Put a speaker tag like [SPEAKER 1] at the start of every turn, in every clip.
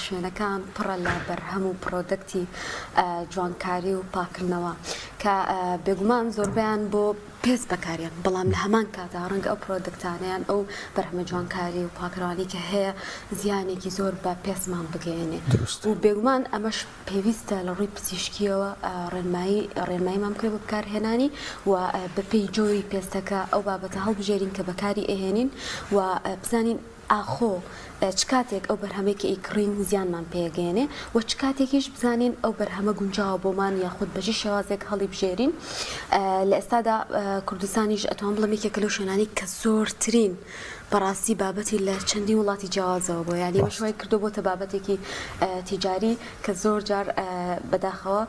[SPEAKER 1] شوێنەکان پڕە لە بەرهەم و product ی جوانکاری و پاکردنەوە کە بێگومان زۆربەیان بۆ پێست بەکاریان بەڵام لە هەمان کاتا ڕەنگە ئەو product انە یان ئەو بەرهەمە جوانکاری و پاکەرەوانەی کە هەیە زیانێکی زۆر بە پێستمان بگەیەنێ و بێگومان ئەمەش پێویستە لە ڕووی پزیشکیەوە ڕێنمایی ڕێنماییمان بکرێت بۆ بەکارهێنانی و بەپێی جۆری پێستەکە ئەو بابەتە هەڵبژێرین کە بەکاری ئەهێنین و بزانین ئاخۆ چ کاتێک ئەو بەرهەمەی کە ئەیکڕین زیانمان پێگەیەنێ و چ کاتێکیش بزانین ئەو بەرهەمە گونجاوە بۆمان یاخود بە چ شێوازێک هەڵیبژێرین. لە ئێستادا کوردستانیش ئەتوانم بڵێم یەکێکە لەو شوێنانەی کە زۆرترین بەڕاستی بابەتی لە چەندین وڵاتی جیاوازەوە بۆ یانی ئەمەش وای کردووە بۆتە بابەتێکی تیجاری کە زۆر جار بەداخەوە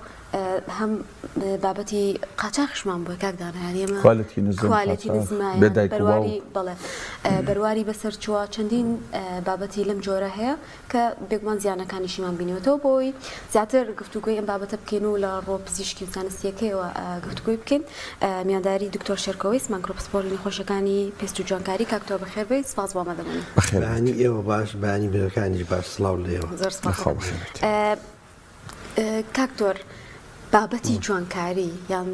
[SPEAKER 1] هەم بابەتی قاچاخیشمان بووە کاک دانا یانی ئێمە
[SPEAKER 2] quality نزم
[SPEAKER 1] quality
[SPEAKER 2] قاچاخ
[SPEAKER 1] نزمە
[SPEAKER 2] بێ
[SPEAKER 1] یان
[SPEAKER 2] دایک و
[SPEAKER 1] بەرواری
[SPEAKER 2] باوک
[SPEAKER 1] بەڵێ بەرواری بەسەر چووە چەندین بابەتی لەم جۆرە هەیە کە بێگومان زیانەکانیشیمان بینیوەتەوە بۆ ئەوەی زیاتر گفتوگۆی ئەم بابەتە بکەین و لە ڕووە پزیشکی و زانستییەکەیەوە گفتوگۆی بکەین میوانداری دکتۆر شێرکۆ وەیس مانکرۆ پسپۆڕی نەخۆشیەکانی پێست و جوانکاری کاک تۆ بەخێر بێی سپاس بۆ ئامادەبوونی.
[SPEAKER 2] بەخێر بێیت.
[SPEAKER 3] بەیانی ئێوە باش بەیانی برەکانیش باش سڵاو لە ئێوە.
[SPEAKER 1] زۆر سپاس.
[SPEAKER 2] لەخوا بەخێر بێیت.
[SPEAKER 1] کاک تۆر بابەتی جوانکاری یان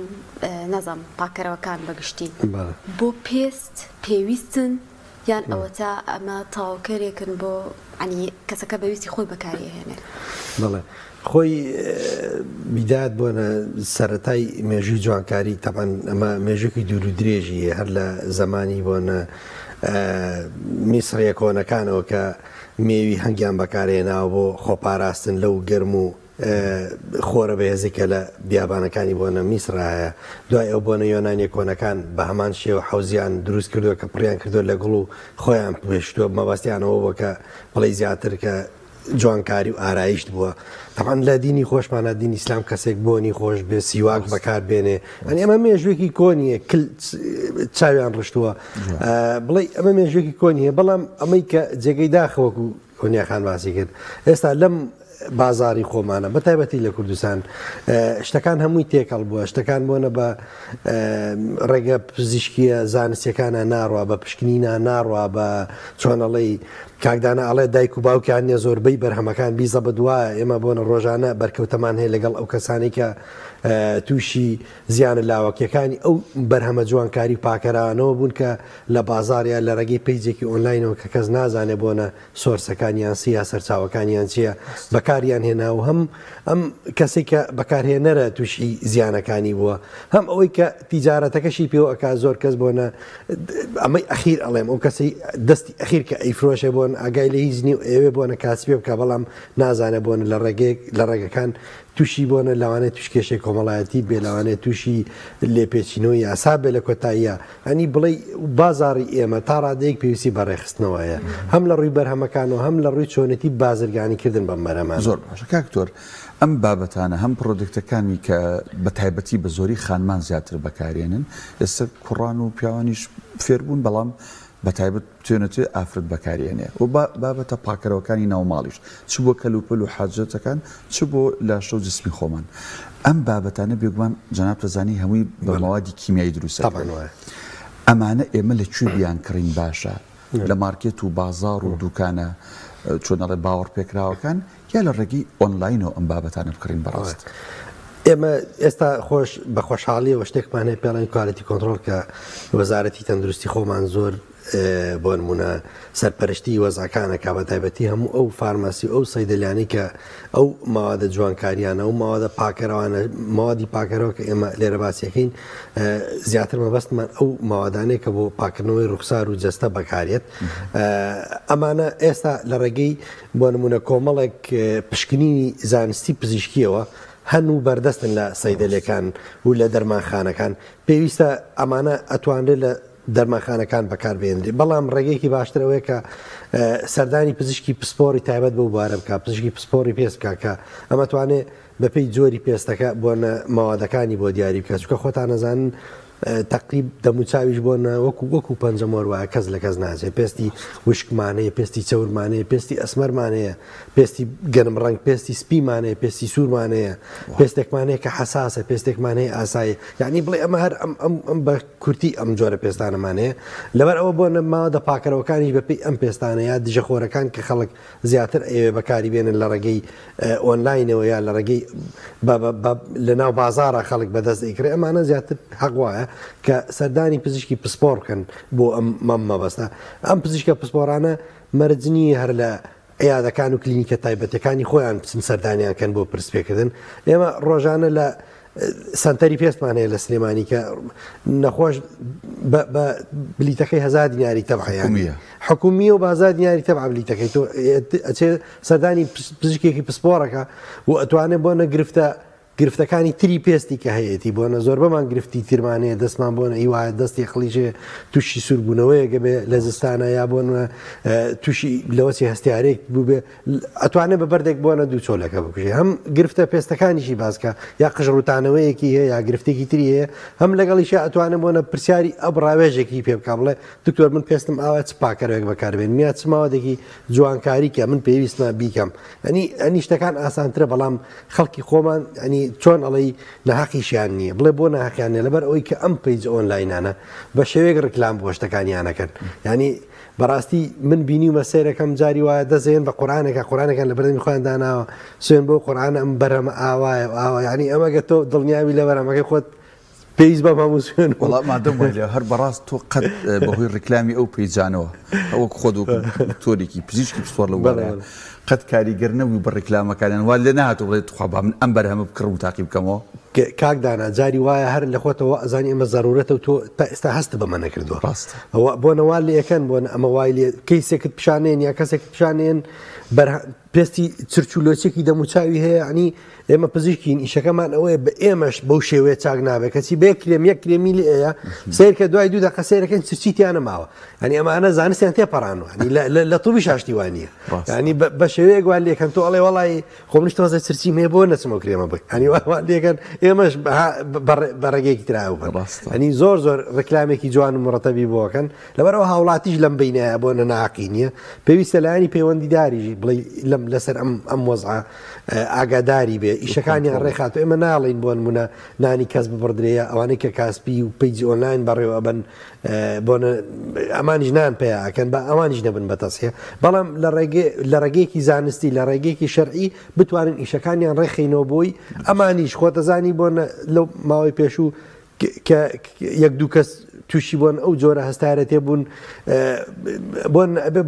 [SPEAKER 1] نازانم پاکەرەوەکان بە گشتی بۆ پێست پێویستن یان ئەوەتا ئەمە تەواوکەرێکن بۆ عنی کەسەکە بە ویستی خۆی بەکاری ئەهێنێ؟
[SPEAKER 3] بەڵێ خۆی بیدایەت بۆنە سەرەتای مێژووی جوانکاری تەبعەن ئەمە مێژووکی دوور و درێژی هەر لە زەمانی بۆنە میسڕیە کۆنەکانەوە کە مێوی هەنگیان بەکارهێناوە بۆ خۆپاراستن لەو گەرم و خۆرە بەهێزی کە لە بیابانەکانی بۆنە میسرا هەیە. دوای ئەو بۆنە یۆنانیە کۆنەکان بە هەمان شێوە حەوزیان دروست کردووە کە پڕیان کردووە لە گوڵ و خۆیان پێشتووە مەبەستیان ئەوە بووە کە بڵێی زیاتر کە جوانکاری و ئارایشت بووە. تەبعەن لە دینی خۆشمانە دینی ئیسلام کەسێک بۆنی خۆش بێ سیواک بەکار بێنێ ئەنی ئەمە مێژوویەکی کۆنیە کل چاویان ڕشتووە بڵێ ئەمە مێژوویەکی کۆنیە بەڵام ئەمەی کە جێگەی داخە وەکو هۆنیا خان باسی کرد ئێستا لەم بازاری خۆمانە بە تایبەتی لە کوردستان شتەکان هەمووی تێکەڵ بووە شتەکان بۆنە بە ڕێگە پزیشکیە زانستیەکانە ناڕوا بە پشکنینە ناڕوا بە چۆنەڵی کاک دانا ئەڵێ دایک و باوکیان نیە زۆربەی بەرهەمەکان بیزەبت وایە ئێمە بۆنە ڕۆژانە بەرکەوتەمان هەیە لەگەڵ ئەو کەسانەی کە تووشی زیانە لاوەکیەکانی ئەو بەرهەمە جوانکاری و پاکەرانەوە بوون کە لە بازاڕ یا لە ڕێگەی page ێکی ئۆنلاینەوە کە کەس نازانێ بۆنە source ەکانیان چیە سەرچاوەکانیان چیە بەکاریان هێنا و هەم ئەم کەسێک کە بەکارهێنەرە تووشی زیانەکانی بووە هەم ئەوەی کە تیجارەتەکەشی پێوە ئەکا زۆر کەس بۆنە ئەمەی ئەخیر ئەڵێم ئەو کەسەی دەستی ئەخیر کە ئەیفرۆشێ بۆن ئاگای لە هیچ نی و ئەیەوێ بۆنە کاسبێ بکا بەڵام نازانێ بۆنە لە ڕێگەیەک لە ڕێگەکان تووشی بۆنە لەوانەیە تووش کێشەی کۆمەڵایەتی بێ لەوانەیە تووشی لێپێچینەوەی یاسا بێ لە کۆتاییە ئەنی بڵێ بازاڕی ئێمە تا ڕادەیەک پێویستی بە ڕێکخستنەوە هەیە هەم لە ڕووی بەرهەمەکانەوە هەم لە ڕووی چۆنێتی بازرگانی کردن بەم بەرهەمانە.
[SPEAKER 2] زۆر باشە کاک تۆر ئەم بابەتانە هەم product ەکانی کە بە تایبەتی بە زۆری خانمان زیاتر بەکارێنن ئێستا کوڕان و پیاوانیش فێربوون بەڵام بە تایبەت بتوێنەتێ ئافرەت بەکارێنێ و بابەتە پاکەرەوەکانی ناو ماڵیش چ بۆ کەلوپەل و حاجەتەکان چ بۆ لاشە و جسمی خۆمان ئەم بابەتانە بێگومان جەنابت دەزانی هەمووی بە مەوادی کیمیایی دروست دەکرێن ئەمانە ئێمە لە کوێ بیانکڕین باشە لە مارکێت و بازاڕ و دوکانە چۆن ئەڵێ باوەڕپێکراوەکان یا لە ڕێگەی ئۆنلاینەوە ئەم بابەتانە بکڕین بەڕاست؟
[SPEAKER 3] ئێمە ئێستا خۆش بە خۆشحاڵیەوە شتێکمان هەیە پێڵێن quality control کە وەزارەتی تەندروستی خۆمان زۆر بۆ نمونە سەرپەرشتی وەزعەکانە کا بە تایبەتی هەموو ئەو فارماسی و ئەو سەیدەلیانەی کە ئەو مەوادە جوانکاریانە و مەوادە پاکەرەوانە مەوادی پاکەرەوە کە ئێمە لێرە باسیەکەین زیاتر مەبەستمان ئەو مەوادانەیە کە بۆ پاکردنەوەی ڕوخسار و جەستە بەکارێت ئەمانە ئێستا لە ڕێگەی بۆ نمونە کۆمەڵێک پشکنینی زانستی پزیشکیەوە هەن و بەردەستن لە سەیدەلێکان و لە دەرمانخانەکان پێویستە ئەمانە ئەتوانرێت لە دەرمانخانەکان بەکاربهێنرێت، بەڵام ڕێگەیەکی باشتر ئەوەیە کە سەردانی پزیشکی پسپۆڕی تایبەت بەو بوارە بکات، پزیشکی پسپۆڕی پێست بکات کە ئەمە توانێ بەپێی جۆری پێستەکە بۆنە مەوادەکانی بۆ دیاری بکات، چونکە خۆتان ئەزانن تەقریب دەموچاویش بۆ نە وەکو وەکو پەنجەمۆر وایە کەس لە کەس ناچێ پێستی وشکمان هەیە پێستی چەورمان هەیە پێستی ئەسمەرمان هەیە پێستی گەنم ڕەنگ پێستی سپیمان هەیە پێستی سوورمان هەیە پێستێکمان هەیە کە حەساسە پێستێکمان هەیە ئاسایی یعنی بڵێ ئەمە هەر ئەم ئەم ئەم بە کورتی ئەم جۆرە پێستانەمان هەیە لەبەر ئەوە بۆ ماوەدە پاکەرەوەکانیش بەپێی ئەم پێستانە یا دژەخۆرەکان کە خەڵک زیاتر ئەیەوێ بەکاری بێنن لە ڕێگەی ئۆنلاینەوە یا لە ڕێگەی لە ناو بازاڕە خەڵک بەدەست ئەیکڕێ ئەمانە زیاتر حەق وایە کە سەردانی پزیشکی پسپۆڕ بکەن بۆ ئەم مەم مەبەستە ئەم پزیشکە پسپۆڕانە مەرج نییە هەر لە عیادەکان و کلینیکە تایبەتەکانی خۆیان بچن سەردانیان کەن بۆ پرس پێکردن ئێمە ڕۆژانە لە سەنتەری پێستمان هەیە لە سلێمانی کە نەخۆش بە بلیتەکەی هزار دیناری تەبعە حکومیە و بازار دیناری تەبع بلیتەکەی تۆ ئەچێ سەردانی پزیشکێکی پسپۆڕەکە و ئەتوانێت بۆ نەگرفتە گرفتەکانی تری پێستی کە هەیەی بۆ نە زۆربەمان گرفتی ترمانەیە دەستمان بۆ هیوایە دەستی خڵیژێ تووشی سووربوونەوەیەکە بێ لە زستانە یا بۆن تووشی لەوەچی هەستیارێک بوو بێ ئەتوانێ بە بەردێک بۆنە دوو چۆلەکە بکوژێ هەم گرفتە پێستەکانیشی باسکە یا قژ ڕوتانەوەیەکی هەیە یا گرفتێکی تری هەیە هەم لەگەڵیشە ئەتوانێ بۆنە پرسیاری ئەب ڕاوێژێکی پێ بکا بڵێ دکتۆر من پێستم ئاوا چ پاکەرەوەێک بەکاربێنم یا چ ماوەدێکی جوانکاری کە من پێویستمە بیکەم ئەنی ئەنی شتەکان ئاسانترە بەڵام خەڵکی خۆمان ئەنی چۆن ئەڵێی ناهەقیشیان نییە بڵێ بۆ ناهەقیان نیە لەبەر ئەوەی کە ئەم page ئۆنلاینانە بە شێوەیەک ڕیکلام بۆ شتەکانیانەکەن یعنی بەڕاستی من بینیومە سەیرەکەم جاری وایە دەزێن بە قورئانێکە قورئانێکیان لە بەردەمی خۆیان داناوە سوێن بۆ قورئان ئەم بەرهەمە ئاوایە و ئاوا یعنی ئەمە گە تۆ دڵنیاوی لە بەرهەمەکەی خۆت پێویست بەم هەموو سوێن
[SPEAKER 2] وەڵا مادەم وای لێ هەر بەڕاست تۆ قەت بەهۆی ڕیکلامی ئەو page انەوە وەک خۆت وەک دکتۆرێکی پزیشکی پسپۆڕ لەو بوارەیە قەت کاریگەر نەبووی بە ڕیکلامەکانیان وات لێ نەهاتوو بڵێ تخوا با من ئەم بەرهەمە بکڕم و تاقی بکەمەوە؟
[SPEAKER 3] کاک دانا جاری وایە هەر لە خۆتەوە ئەزانی ئەمە زەرورەتە و تۆ تا ئێستا هەستت بەمە نەکردووە.
[SPEAKER 2] ڕاستە.
[SPEAKER 3] ئەوە بۆ نە وا لێ ئەکەن بۆ نە ئەمە وای لێ کەیسێکت پیشانێن یا کەسێکت پیشانێن بەر پێستی چرچ و لۆچێکی دەموچاوی هەیە ینی ئێمە پزیشکین ئیشەکەمان ئەوەیە بە ئێمەش بەو شێوەیە چاک نابێت کەچی بێ کرێم یەک کرێمی لێیە سیرکە دوای دوو دەقە سیرەکەن چرچی تیانە ماوە ئەنی ئەمانە زانستیان تێپەڕانوە لە توبی شاشتی وانە ینی بە شێوەیەک وان لێکەن تۆ ئەڵێ وەڵی خۆ منیش تۆزە چرچیم هەیە بۆ نەچم ئەو کرێمە بکەم ینی وا لێکەن ئێمەش بە ڕێگەیەکی تراوە بن ینی زۆر زۆر ڕکلامێکی جوان و مڕەتەبی بۆکەن لەبەرەوە هاوڵاتیش لەم بینایە بۆ نەناقی نییە پێویستە لایەنی پەیوەندیداریش بڵێ لەم لەسەر ئەم ئەم وەزعە ئاگاداری بێ ئیشەکانیان ڕێخات ئێمە ناڵین بۆ نمونە نانی کەس ببڕدرێ ئەوانەی کە کاسپی و page ئۆنلاین بەڕێوە ئەبەن بۆ ئەمانیش نان پیا ئەکەن بە ئەوانیش نەبن بە تەسحە بەڵام لە ڕێگەی لە ڕێگەیەکی زانستی لە ڕێگەیەکی شەرعی بتوانن ئیشەکانیان ڕێخینەوە بۆی ئەمانیش خۆتەزانی بۆ لەو ماوەی پێشوو کە یەک دوو کەس تووشی بوون ئەو جۆرە هەستارەتێ بوون بۆن ئەبێ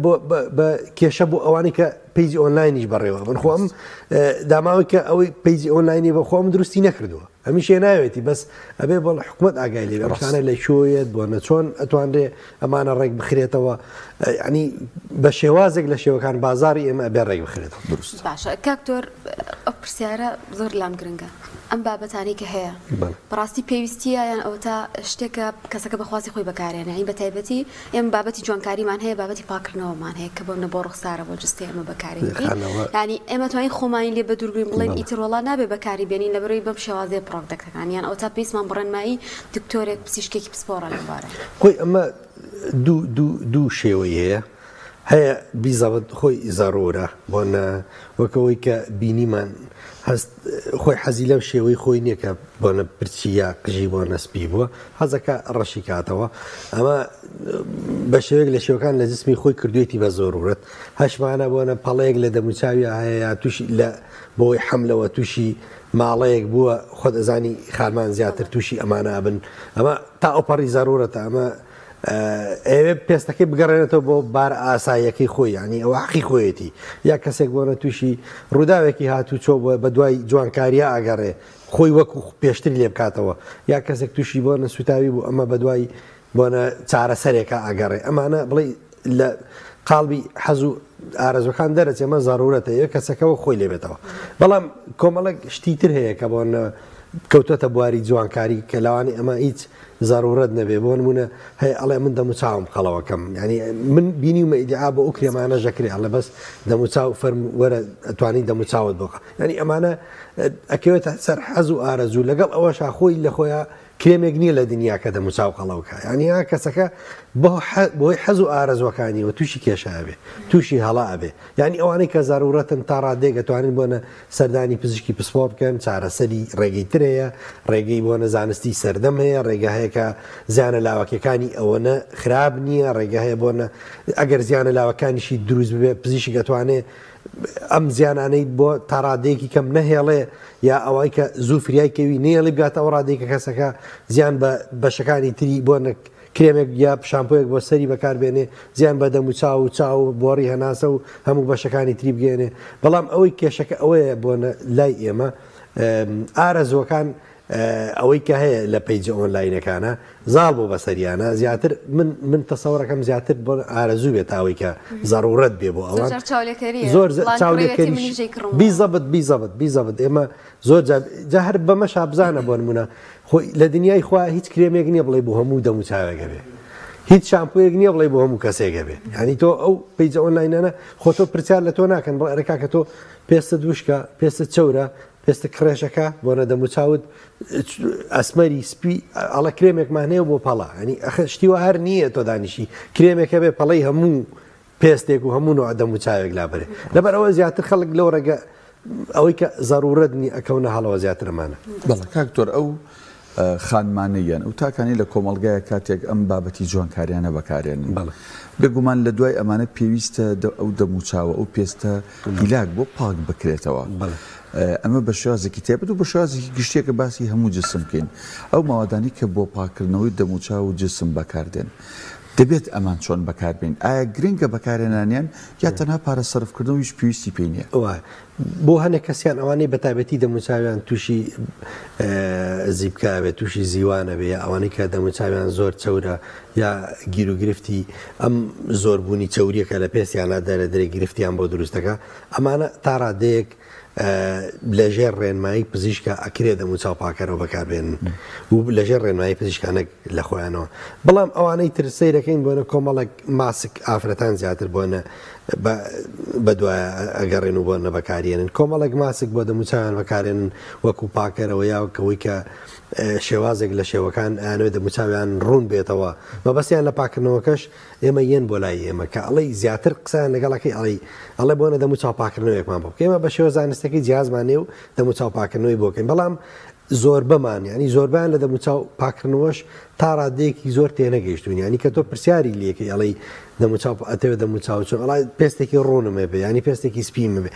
[SPEAKER 3] بە کێشە بۆ ئەوانەی کە page ئۆنلاینیش بەڕێوە بن خۆم داماوی کە ئەوەی page ئۆنلاینی بە خۆم دروستی نەکردووە هەمیشە ناوێتی بەس ئەبێ بۆ حکومەت ئاگای لێ بێ ڕستانە لە کوێیەت بۆ نە چۆن ئەتوانرێ ئەمانە ڕێک بخرێتەوە ینی بە شێوازێک لە شێوەکان بازاری ئێمە ئەبێ ڕێک بخرێتەوە.
[SPEAKER 2] دروست.
[SPEAKER 1] باشە کاک تۆر ئەو پرسیارە زۆر لام گرنگە ئەم بابەتانەی کە هەیە بەڕاستی پێویستیە یان ئەوەتا شتێکە کەسەکە بەخواستی خۆی بەکارێنێ یانی بە تایبەتی ئێمە بابەتی جوانکاریمان هەیە بابەتی پاکردنەوەمان هەیە کە بۆ نە بۆ ڕوخسارە بۆ جستەی ئێمە بەکاری ینی ئێمە توانین خۆمانی لێ بە دووربین بڵێن ئیتر وەڵا نابێ بەکاری بێنین لەبەرەوەی بەم شێوازەیە product ەکان یان ئەوتا پێویستمان بە ڕێنمایی دکتۆرێک پزیشکێکی پسپۆڕە لەم بارە.
[SPEAKER 3] خۆی ئەمە دوو دوو دوو شێوەی هەیە هەیە بیزەبت خۆی زەرورە بۆ نە وەک ئەوەی کە بینیمان هەست خۆی حەزی لەم شێوەی خۆی نییە کە بۆنە پرچی یا قژی بۆ نەسپی بووە حەزەکە ڕەشی کاتەوە ئەمە بە شێوەیەک لە شێوەکان لە جسمی خۆی کردوێتی بە زۆرورەت هەشمانە بۆنە پەڵەیەک لە دەموچاوی هەیە یا تووشی لە بۆی حەملەوە تووشی ماڵەیەک بووە خۆت ئەزانی خانمان زیاتر تووشی ئەمانە ئەبن ئەمە تا ئەوپەڕی زەرورەتە ئەمە ئەیەوێت پێستەکەی بگەڕێنێتەوە بۆ بار ئاساییەکەی خۆی یعنی ئەوە حەقی خۆیەتی یا کەسێک بۆنە تووشی ڕووداوێکی هاتوچۆ بووە بە دوای جوانکاریە ئەگەڕێ خۆی وەکو پێشتری لێ بکاتەوە یا کەسێک تووشی بۆنە سوتاوی بوو ئەمە بە دوای بۆنە چارەسەرێکە ئەگەڕێ ئەمانە بڵێ لە قاڵبی حەز و ئارەزوەکان دەرەچێ ئەمە زەرورەتە یە کەسەکەەوە خۆی لێبێتەوە بەڵام کۆمەڵێک شتی تر هەیە کە بۆن کەوتۆتە بواری جوانکاری کە لەوانی ئەمە هیچ زەرورەت نەبێ بۆ نمونە هەیە ئەڵێ من دەموچاوم قەڵەوەکەم یعنی من بینیومە ئیدعا بۆ ئەو کرێمانە ژەکرێ ئەڵێ بەس دەموچاو فەرم وەرە ئەتوانی دەموچاوت بۆقە یعنی ئەمانە ئەکەوێتە سەر حەز و ئارەزوو لەگەڵ ئەوەشا خۆی لە خۆیان کرێمێک نییە لە دنیا کە دەموچاو قەڵەو کا یانی ها کەسەکە بۆی حەز و ئارەزوەکانیەوە تووشی کێشە ئەبێ تووشی هەڵە ئەبێ یانی ئەوانەی کە زەرورەتن تا ڕادەیەک ئەتوانن بۆنە سەردانی پزیشکی پسپۆڕ بکەن چارەسەری ڕێگەی تر هەیە ڕێگەی بۆنە زانستی سەردەم هەیە ڕێگە هەیە کە زیانە لاوەکیەکانی ئەوەنە خراپ نییە ڕێگە هەیە بۆنە ئەگەر زیانە لاوەکانیشی دروست ببێ پزیشک ئەتوانێ ئەم زیانانەی بۆ تا ڕادەیەکی کەم نەهێڵێ یا ئەوەی کە زوو فریای کەوی نەیەڵی بگاتە ئەو ڕادەی کە کەسەکە زیان بە بەشەکانی تری بۆ نەک کرێمێک یا شامپۆیەک بۆ سەری بەکاربێنێ زیان بە دەم و چاو و چاو و بۆڕی هەناسە و هەموو بەشەکانی تری بگەێنێ بەڵام ئەوەی کێشەکە ئەوەیە بۆ لای ئێمە ئارەزوەکان ئەوەی کە هەیە لە پەیجە ئۆنلاینەکانە زاڵ بوو بەسەریانە زیاتر من من تەسەوڕەکەم زیاتر بۆ ئارەزوو بێت تاوەی کە زەڕورەت بێ بۆ ئەوان
[SPEAKER 1] زۆر
[SPEAKER 3] چاولێکەری بیزەبت بیزەبت بیزەبت ئێمە زۆر جا هەر بەمە شابزانە بۆ نمونە خۆی لە دنیای خوا هیچ کرێمێک نییە بڵێ بۆ هەموو دەم و چاوێکە بێ هیچ شامپۆیەک نییە بڵێ بۆ هەموو کەسێکە بێ ینی تۆ ئەو پەیجە ئۆنلاینانە خۆ تۆ پرسیار لە تۆ ناکەن بڵێ ئەرێ کاکە تۆ پێستت وشکە پێستت چەورە پێستە کڕێژەکە بۆنە دەموچاوت ئەسمەری سپی ئەڵە کرێمێکمان هەیە بۆ پەڵە ینی ئەخە شتی وا هەر نییە تۆ دانیشی کرێمێکە بێ پەڵەی هەموو پێستێک و هەموو نوع دەموچاوێک لابەرێ لەبەر ئەوە زیاتر خەڵک لەو ڕێگە ئەوەی کە زەرورەت نی ئەکەونە هەڵەوە زیاترمانە.
[SPEAKER 2] بەڵێ کاک دکتۆر ئەو خانمانەی یان ئەو تاکانەی لە کۆمەڵگایە کاتێک ئەم بابەتی جوانکاریانە بەکارێنن بێگومان لە دوای ئەمانە پێویستە ئەو دەموچاوە ئەو پێستە هیلاک بۆ پاک بکرێتەوە ئەمە بە شێوازێکی تایبەت و بە شێوازێکی گشتیەکە باسی هەموو جسم بکەین ئەو ماوەدانی کە بۆ پاکردنەوەی دەموچاو و جسم بەکاردێن دەبێت ئەمان چۆن بەکاربین ئایا گرنگە بەکارهێنانیان یا تەنها پارە سەرفکردنەوەیش پێویستی پێی نییە؟
[SPEAKER 3] بۆ هەنێک کەسیان ئەوانەی بەتایبەتی دەموچاویان تووشی زیپکە ئەبێت تووشی زیوان ئەبێ یا ئەوانەی کە دەموچاویان زۆر چەورە یا گیروگرفتی ئەم زۆربوونی چەوریەکە لە پێستیانە دەرەدرێ گرفتیان بۆ دروست دەکا ئەمانە تا ڕادەیەک لەژێر ڕێنمایی پزیشکە ئەکرێ دەموچاو پاکەرەوە بەکاربێنن و لەژێر ڕێنمایی پزیشکانە لە خۆیانەوە بەڵام ئەوانەی تر سەیرەکەین بۆنە کۆمەڵێک ماسک ئافرەتان زیاتر بۆنە بەدوایە ئەگەڕێن و بۆنە بەکارێنن کۆمەڵێک ماسک بۆ دەموچاویان بەکارێنن وەکو پاکەرەوە یا وەکەوەی کە شێوازێک لە شێوەکان ئەیانەوێت دەموچاویان ڕوون بێتەوە مەبەستیان لە پاکردنەوەکەش ئێمە یەن بۆ لای ئێمە کە ئەڵێی زیاتر قسەیان لەگەڵەکەی ئەڵێی ئەڵێ بۆنە دەموچاو پاکردنەوەیەکمان بۆ بکە ئێمە بە شێوە زانستەکەی جیازمان نیە و دەموچاو پاکردنەوەی بۆ کەین بەڵام زۆربەمان یانی زۆربیان لە دەموچاو پاکردنەوەش تا ڕادەیەکی زۆر تێنەگەیشتوون یانی کە تۆ پرسیاری لێکەی ئەڵێی دەموچاو ئەتەوێت دەموچاو چۆن ئەڵا پێستێکی ڕوونم هەبێ یانی پێستێکی سپیم هەبێ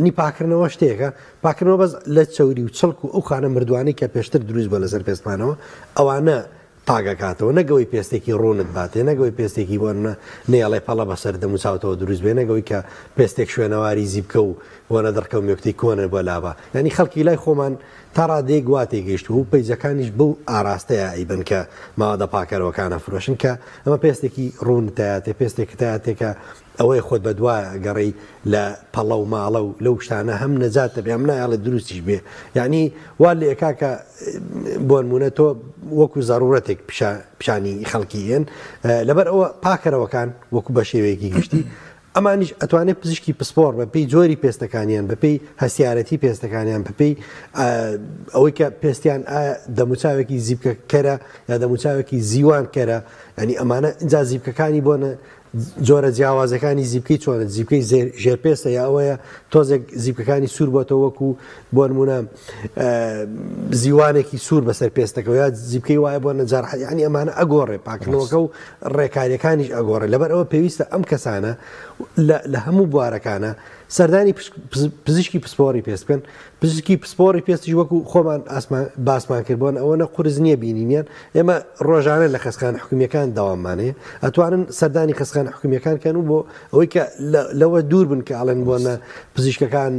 [SPEAKER 3] نی پاکردنەوە شتێکە پاکردنەوە بەس لە چەوری و چڵک و ئەو خانە مردووانەی کە پێشتر دروست بووە لەسەر پێستمانەوە ئەوانە پاک ئەکاتەوە نەک ئەوەی پێستێکی ڕوونت باتێ نەک ئەوەی پێستێکی بۆ نە نەیەڵێ پەڵە بەسەر دەم و چاوتەوە دروست بێ نەک ئەوەی کە پێستێک شوێنەواری زیپکە و بۆنە دڕکە و مێکتەی کۆنە بۆ لابا یانی خەڵکی لای خۆمان تا ڕادەیەک وا تێگەیشتووە و پەیجەکانیش بەو ئاراستەیە ئەیبەن کە ماوەدە پاکەرەوەکان ئەفرۆشن کە ئەمە پێستێکی ڕوونت ئەیاتێ پێستێکت ئەیاتێ کە ئەوەیە خۆت بەدوا گەڕێی لە پەڵە و ماڵە و لەو شتانە هەم نەجاتت بێ هەم نایەڵێ دروستیش بێ یعنی وا لێ ئەکا کە بۆنمونە تۆ وەکو زەرورەتێک پیشانی خەڵکی ئێن لەبەر ئەوە پاکەرەوەکان وەکو بە شێوەیەکی گشتی ئەمانیش ئەتوانێت پزیشکی پسپۆڕ بە پێی جۆری پێستەکانیان بە پێی هەستیارەتی پێستەکانیان بە پێی ئەوەی کە پێستیان دەموچاوێکی زیپکە کەرە یا دەموچاوێکی زیوان کەرە ینی ئەمانە جا زیپکەکانی بۆنە جۆرە جیاوازەکانی زیپکەی چۆنە زیپکەی ژێرپێستە یا ئەوەیە تۆزێک زیپکەکانی سوور بۆتەوە وەکو بۆ نمونە زیوانێکی سوور بەسەر پێستەکەەوە یا زیپکەی وایە بۆ نەجار ینی ئەمانە ئەگۆڕێ پاکردنەوەکە و ڕێکاریەکانیش ئەگۆڕێ لەبەر ئەوە پێویستە ئەم کەسانە لە هەموو بوارەکانە سەردانی پزیشکی پسپۆڕی پێست بکەن پزیشکی پسپۆڕی پێستیش وەکو خۆمان ئاسمان باسمان کرد بۆن ئەوەنە قورس نییە بینینیان ئێمە ڕۆژانە لە خەستخانە حکومیەکان دەواممان هەیە ئەتوانن سەردانی خەستخانە حکومیەکان کەن و بۆ ئەوەی کە لەوە دوور بن کە ئەڵێن بۆنە پزیشکەکان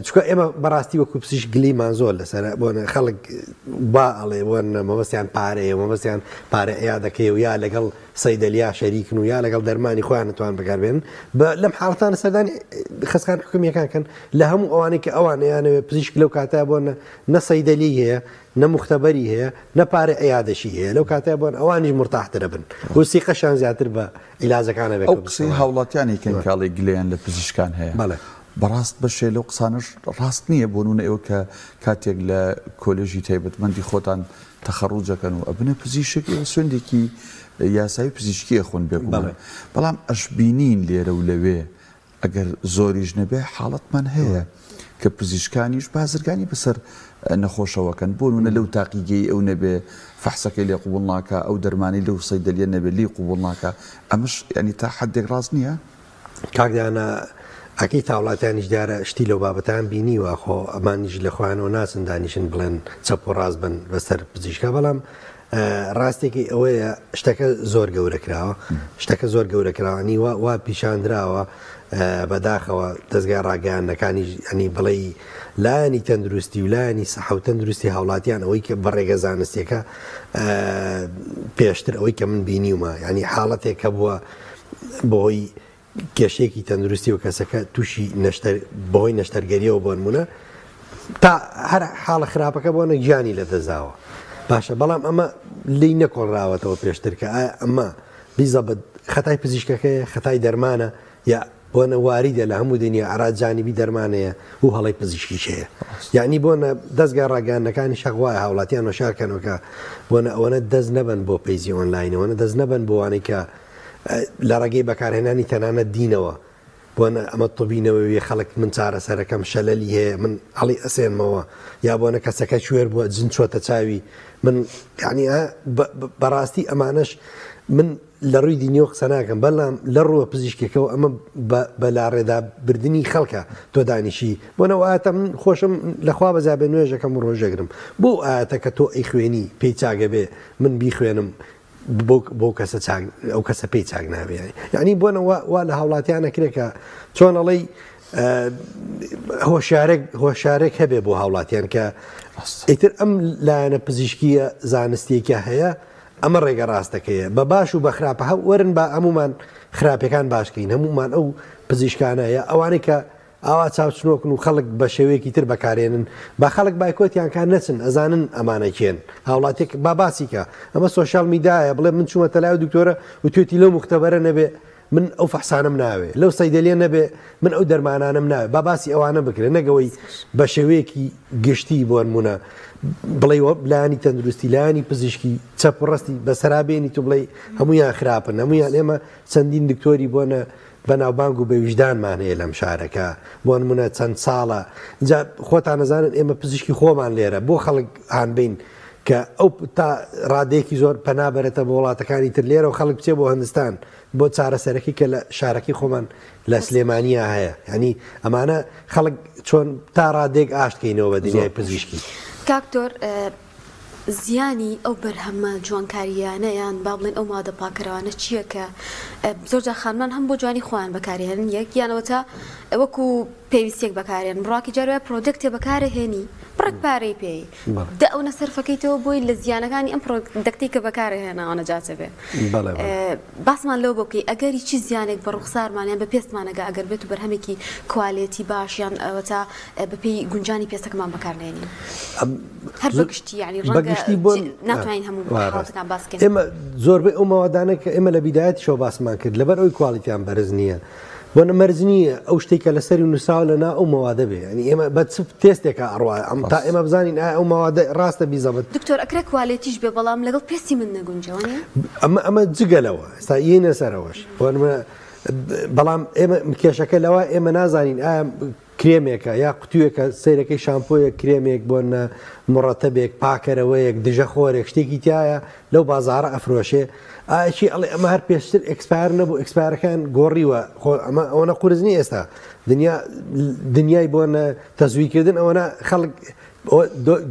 [SPEAKER 3] چکە ئێمە بەڕاستی وەکو پزیشک گلیمان زۆر لەسەر بۆنە خەڵک با ئەڵێ بۆن مەبەستیان پارەیە مەبەستیان پارە عیادەکەی و یا لەگەڵ سەیدەلیا شەریکن و یا لەگەڵ دەرمانی خۆیان نتوان بەکاربێنن بە لەم حاڵەتانە سەردانی خەستخانە حکومیەکان کەن لە هەموو ئەوانەی کە ئەوان ئەیانەوێ پزیشک لەو کاتە بۆن نە سەیدەلی هەیە نە موختەبەری هەیە نە پارە عیادەشی هەیە لەو کاتە بۆن ئەوانیش مرتاحترە بن و سیقەشان زیاتر بە عیلاجەکانە بێت
[SPEAKER 2] ئەو قسەی هاوڵاتیانی کەن کاڵی گلەیان لە پزیشکان هەیە.
[SPEAKER 3] بەڵێ.
[SPEAKER 2] بەڕاست بەشێ لەو قسانەش ڕاست نییە بۆ نمونە ئێوە کە کاتێک لە کۆلێژی تایبەتمەندی خۆتان تەخەڕوج ئەکەن و ئەبنە پزیشک ئێوە سوێندێکی یاسایی پزیشکی ئەخۆن بێگومان بەڵام ئەشبینین لێرە و لەوێ ئەگەر زۆریش نەبێ حاڵەتمان هەیە کە پزیشکانیش بازرگانی بەسەر نەخۆشەوەکەن بۆ نمونە لەو تاقیگەی ئەو نەبێ فەحسەکەی لێ قبوڵ ناکا ئەو دەرمانی لەو سەیدەلیە نەبێ لێی قبوڵ ناکا ئەمەش یانی تا حەدێک ڕاست نییە؟
[SPEAKER 3] کاک دانا ئەکەی تاوڵاتیانیش دیارە شتی لەو بابەتان بینیوە خۆ ئەمانیش لە خۆیانەوە ناچن دانیشن بڵێن چەپ و ڕاست بن بەسەر پزیشکا بەڵام ڕاستێکی ئەوەیە شتەکە زۆر گەورە کراوە شتەکە زۆر گەورە کراوانی وا پیشاندراوە بەداخەوە دەستگای ڕاگەیاندنەکانیش ئەنی بڵێی لایەنی تەندروستی و لایەنی سەحە و تەندروستی هاوڵاتیان ئەوەی کە بە ڕێگە زانستیەکە پێشتر ئەوەی کە من بینیومە ینی حاڵەتێک کە بووە بەهۆی کێشەیەکی تەندروستی و کەسەکە تووشی نەشتەر بەهۆی نەشتەرگەریەوە بۆنمونە تا هەر حاڵە خراپەکە بۆنە گیانی لەدەستداوە باشە بەڵام ئەمە لی نەکۆڵراوەتەوە پێشتر کە ئایا ئەمە بیزەبت خەتای پزیشکەکەیە خەتای دەرمانە یا بۆنە واریدە لە هەموو دنیا ئەرا جانبی دەرمانەیە و هەڵەی پزیشکیش هەیە یعنی بۆنە دەستگا ڕاگەیاندنەکانی شەق وایە هاوڵاتیان هۆشیارکەنەوە کە بۆنە ئەوەنە دەست نەبەن بۆ page ی ئۆنلاین ئەوەنە دەست نەبەن بۆ وانەی کە لە ڕێگەی بەکارهێنانی تەنانەت دینەوە بۆنە ئەمە طبی نەوەویە خەڵک من چارەسەرەکەم شەلەلی هەیە من هەڵی ئەسێنمەوە یا بۆنە کەسەکە کوێر بووە جن چۆتە چاوی من یعنی بەڕاستی ئەمانەش من لە ڕووی دینیەوە قسە ناکەم بەڵام لە ڕووە پزیشکەکەەوە ئەمە بە لاڕێدا بردننی خەڵکە تۆ دانیشی بۆ نەوە ئاەتە من خۆشم لەخوا بەزا بێ نوێژەکەم و ڕۆژەگرم بۆ ئاەتە کە تۆ ئەیخوێنی پێی چاگە بێ من بیخوێنم بۆ کەسە چاک ئەو کەسە پێی چاک نابێ یعنی بۆنە وا لە هاوڵاتیان نەکرێت کە چۆن ئەڵێی هۆشارێک هۆشارێک هەبێ بۆ هاوڵاتیان کە ئیتر ئەم لایەنە پزیشکیە زانستیەکە هەیە ئەمە ڕێگە ڕاستەکەیە بە باش و بە خراپە هە وەرن با هەمومان خراپەکان باشکەین هەمومان ئەو پزیشکانە یا ئەوانەی کە ئاوا چاوچنۆکن و خەڵک بە شێوەیەکی تر بەکارێنن با خەڵک بایکۆتیان کا نەچن ئەزانن ئەمانە کێن هاوڵاتیەک با باسی کە ئەمە سۆشیال میدایە بڵێ من چوومەتە لای دکتۆرە وتوێتی لەو مختبەرە نەبێ من ئەو فەحسانەم ناوێ لەو سەیدەلیە نەبێ من ئەو دەرمانانەم ناوێ با باسی ئەوانە بکرێ نەگەوەی بە شێوەیەکی گشتی بۆنمونە بڵێ لایانی تەندروستی لایانی پزیشکی چەپ و ڕاستی بەسەرابێنی تو بڵێ هەمویان خراپن هەمویان ئێمە چەندین دکتۆری بۆنە بەناوبانگ و بەویژدانمان هەیە لەم شارە کە بۆ نمونە چەند ساڵە جا خۆتان نەزانن ئێمە پزیشکی خۆمان لێرە بۆ خەڵک هانبین کە ئەو تا ڕادەیەکی زۆر پەنا بەرێتە بۆ وڵاتەکانی تر لێرە و خەڵک بچێ بۆ هندستان بۆ چارەسەرەکەی کە لە شارەکەی خۆمان لە سلێمانیا هەیە یعنی ئەمانە خەڵک چۆن تا ڕادێک ئاشتکەینەوە بە دنیای پزیشکی.
[SPEAKER 1] کاکتۆر زیانی ئەو بەرهەمە جوانکارییانە یان با بڵێین ئەو مادە پاکەرەوانە چییە کە زۆرجار خانمان هەم بۆ جوانی خۆیان بەکارهێنن یەک یان ئەوەتا وەکو پێویستیەک بەکارێن بڕاکی جار وایە product ێ بەکارهێنی بڕێک پارەی پێی دە ئەونە سەرفەکەیتەوە بۆی لە زیانەکانی ئەم product ەی کە بەکارهێناوە نەجاتە بێ باسمان لەوە بۆ بکەی ئەگەری چی زیانێک بە ڕوخسارمان یان بە پێستمانەگە ئەگەر بێت و بەرهەمێکی quality باش یان ئەوەتا بەپێی گونجانی پێستەکەمان بەکارنێنین هەر بەگشتی یعنی ڕەنگە ناتوانین هەموو حاڵەتەکان باس بکەین.
[SPEAKER 3] ئێمە زۆربەی ئەو مەوادانە کە ئێمە لە بیدایەتیشەوە باسمان کرد لەبەر ئەوی quality یان بەرز نییە بۆ مەرج نییە ئەو شتێک کە لەسەری نووسراوە لەنا ئەو مەوادە بێ یعنی ئێمە بە چ test ێکە ئەڕوا ئەم تا ئێمە بزانین ئایا ئەو مەوادە ڕاستە بیزەبت.
[SPEAKER 1] دکتۆر ئەکرێ quality ش بێ بەڵام لەگەڵ پێستی من نەگونجێ وانیە؟
[SPEAKER 3] ئەمە ئەمە جگە لەوە ئێستا یینە سەرەوەش بۆ نمونە بەڵام ئێمە کێشەکە لەوە ئێمە نازانین ئایا کرێمێکە یا قوتوویەکە سەیرەکەی شامپۆیەک کرێمێک بۆنە مڕەتەبێک پاکەرەوەیەک دژە خۆرێک شتێکی تایە لەو بازاڕە ئەفرۆشێ ئایکی ئەڵێ ئەمە هەر پێشتر expire نەبوو expire ەکان گۆڕیوە خۆ ئەمە ئەوەنە قورس نییە ئێستا دنیا دنیای بۆنە تەزویرکردن ئەوەنە خەڵک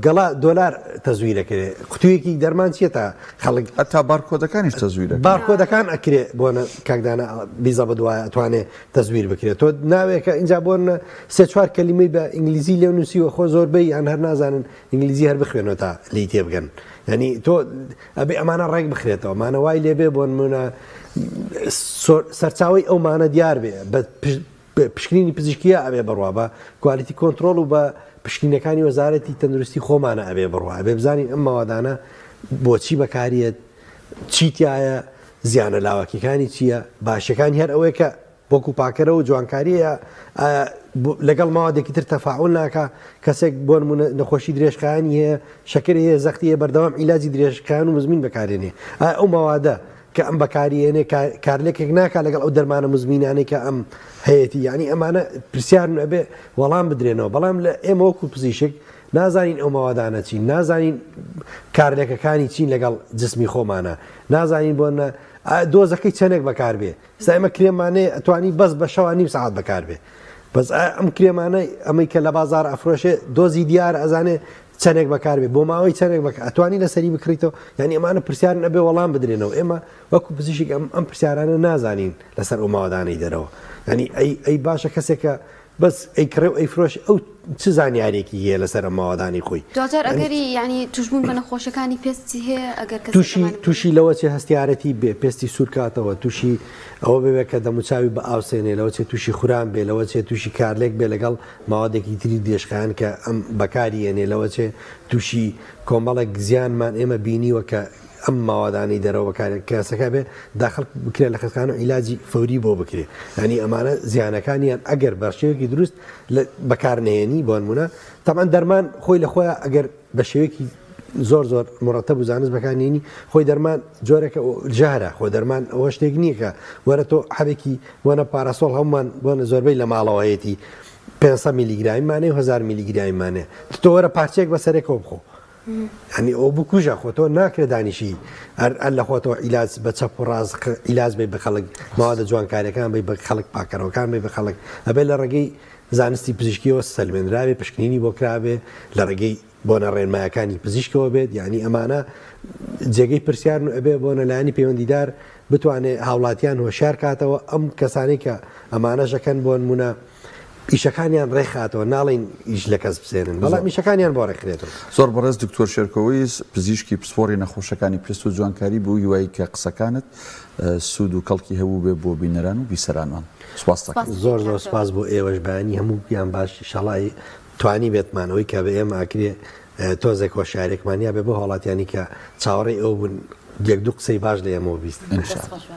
[SPEAKER 3] گەڵا دۆلار تەزویر ئەکرێ قوتویەکی دەرمان چیە تا خەڵک
[SPEAKER 2] هەتا بارکۆدەکانیش تەزویر ئەکرێ.
[SPEAKER 3] بارکۆدەکان ئەکرێ بۆ نە کاک دانا بیزەبت وایە ئەتوانێ تەزویر بکرێ تۆ ناوێکە ئینجا بۆ نە سێ چوار کەلیمەی بە ئینگلیزی لێ نووسیوە خۆ زۆربەی یان هەر نازانن ئینگلیزی هەر بخوێنەوە تا لێی تێبگەن یعنی تۆ ئەبێ ئەمانە ڕێک بخرێتەوە ئەمانە وای لێبێ بۆ نمونە سەرچاوەی ئەو مانە دیار بێ بە پشکنینی پزیشکیە ئەبێ بڕوا بە quality control و بە پشکنینەکانی وەزارەتی تەندروستی خۆمانە ئەبێ بڕوا ئەبێ بزانین ئەم مەوادانە بۆچی بەکاریەت چی تایە زیانە لاوەکیەکانی چییە باشەکانی هەر ئەوەیە کە وەکو پاکەرەوە جوانکاریە لەگەڵ ماوادێکی تر تەفاعول ناکا کەسێک بۆ نمونە نەخۆشی درێژخایەنی هەیە شەکری هەیە زەختی هەیە بەردەوام عیلاجی درێژخایەن و مزمین بەکارێنێ ئایا ئەو مەوادە کە ئەم بەکاریێنێ کارلێکێک ناکا لەگەڵ ئەو دەرمانە مزمینانەی کە ئەم هەیەتی یعنی ئەمانە پرسیارن ئەبێ وەڵام بدرێنەوە بەڵام لە ئێمە وەکو پزیشک نازانین ئەو مەوادانە چین نازانین کارلێکەکانی چین لەگەڵ جسمی خۆمانە نازانین بۆ دۆزەکەی چەندێک بەکاربێ ئێستا ئێمە کرێمانەیە ئەتوانی بەس بە شەوا نیو سەعات بەکاربێ بەس ئەم کرێمانە ئەمەی کە لە بازار ئەفرۆشێ دۆزی دیار ئەزانێ چەندێک بەکاربێ بۆ ماوەی چەندێک بەکە ئەتوانی لەسەری بکڕیتەوە یعنی ئەمانە پرسیارن ئەبێ وەڵام بدرێنەوە ئێمە وەکو پزیشک ئەم ئەم پرسیارانە نازانین لەسەر ئەو ماوەدانەی دەرەوە ینی ئەی ئەی باشە کەسێکە بەس ئەیکڕێ و ئەیفرۆشێ ئەو چ زانیاریەکی هەیە لەسەر ئەم ماوەدانی خۆی؟
[SPEAKER 1] دواجار ئەگەری یانی توشبوون بە نەخۆشیەکانی پێستی هەیە ئەگەر کەسێک
[SPEAKER 3] توشی توشی لەوە چێ هەستیارەتی بێ پێستی سوور کاتەوە توشی ئەوە ببێ کە دەموچاوی بئاوسێنێ لەوە چێ توشی خوران بێ لەوە چێ توشی کارلێک بێ لەگەڵ ماوەدێکی تری درێژخایەن کە ئەم بەکاری یەنێ لەوە چێ توشی کۆمەڵێک زیانمان ئێمە بینیوە کە ئەم ماوادانەی دەرەوە بەکارێ کەسەکە بێ داخل بکرێت لە خەستخانە و عیلاجی فەوری بۆ بکرێ یعنی ئەمانە زیانەکانیان ئەگەر بە شێوەیەکی دروست بەکار نەهێنی بۆ نمونە تەبعەن دەرمان خۆی لە خۆیان ئەگەر بە شێوەیەکی زۆر زۆر مڕەتەب و زانست بەکارنێنی خۆی دەرمان جۆرەکە ژەهرە خۆ دەرمان ئەوە شتێک نییە کە وەرە تۆ حەبێکی بۆنە پاراسۆڵ هەمومان بۆنە زۆربەی لە ماڵەوەیەتی 500 میلیگرامیمانەیە و 1000 میلیگرامیمانەیە تۆ وەرە پارچەیەک بەسەرێکەوە بخۆ یانی ئەوە بکوژە خۆ تۆ ناکرێ دانیشی هەر هەر لە خۆتەوە عیلاج بە چەپ و ڕاست عیلاج بی بە خەڵک مەوادە جوانکاریەکان بی بە خەڵک پاکەرەوەکان بی بە خەڵک ئەبێ لە ڕێگەی زانستی پزیشکیەوە سەلمێنراوێ پشکنینی بۆ کرابێ لە ڕێگەی بۆنە ڕێنمایەکانی پزیشکەوە بێت یعنی ئەمانە جێگەی پرسیارن و ئەبێ بۆنە لایەنی پەیوەندیدار بتوانێ هاوڵاتیان هۆشیار کاتەوە ئەم کەسانەی کە ئەمانەش ئەکەن بۆ نمونە ئیشەکانیان ڕێکخاتەوە ناڵێین ئیش لە کەس بسێنن بەڵام ئیشەکانیان بۆ ڕێکخرێتەوە.
[SPEAKER 2] زۆر بەڕێز دکتۆر شێرکۆ وەیس پزیشکی پسپۆڕی نەخۆشەکانی پێست و جوانکاری بەو هیوای کە قسەکانت سوود و کەڵکی هەبووبێ بۆ بینەران و بیسەرانمان. سوپاست دەکەم.
[SPEAKER 3] زۆر زۆر سوپاس بۆ ئێوەش بەیانی هەموویان باش ئیشەڵا توانیبێتمان ئەوەی کە بە ئێمە ئەکرێ تۆزێک هۆشیارێکمان یابێ بۆ هاوڵاتیانی کە چاوەڕێی ئەوە بوون یەک دوو قسەی باش لە ئێمەوە بیستن.
[SPEAKER 2] ان شاء الله.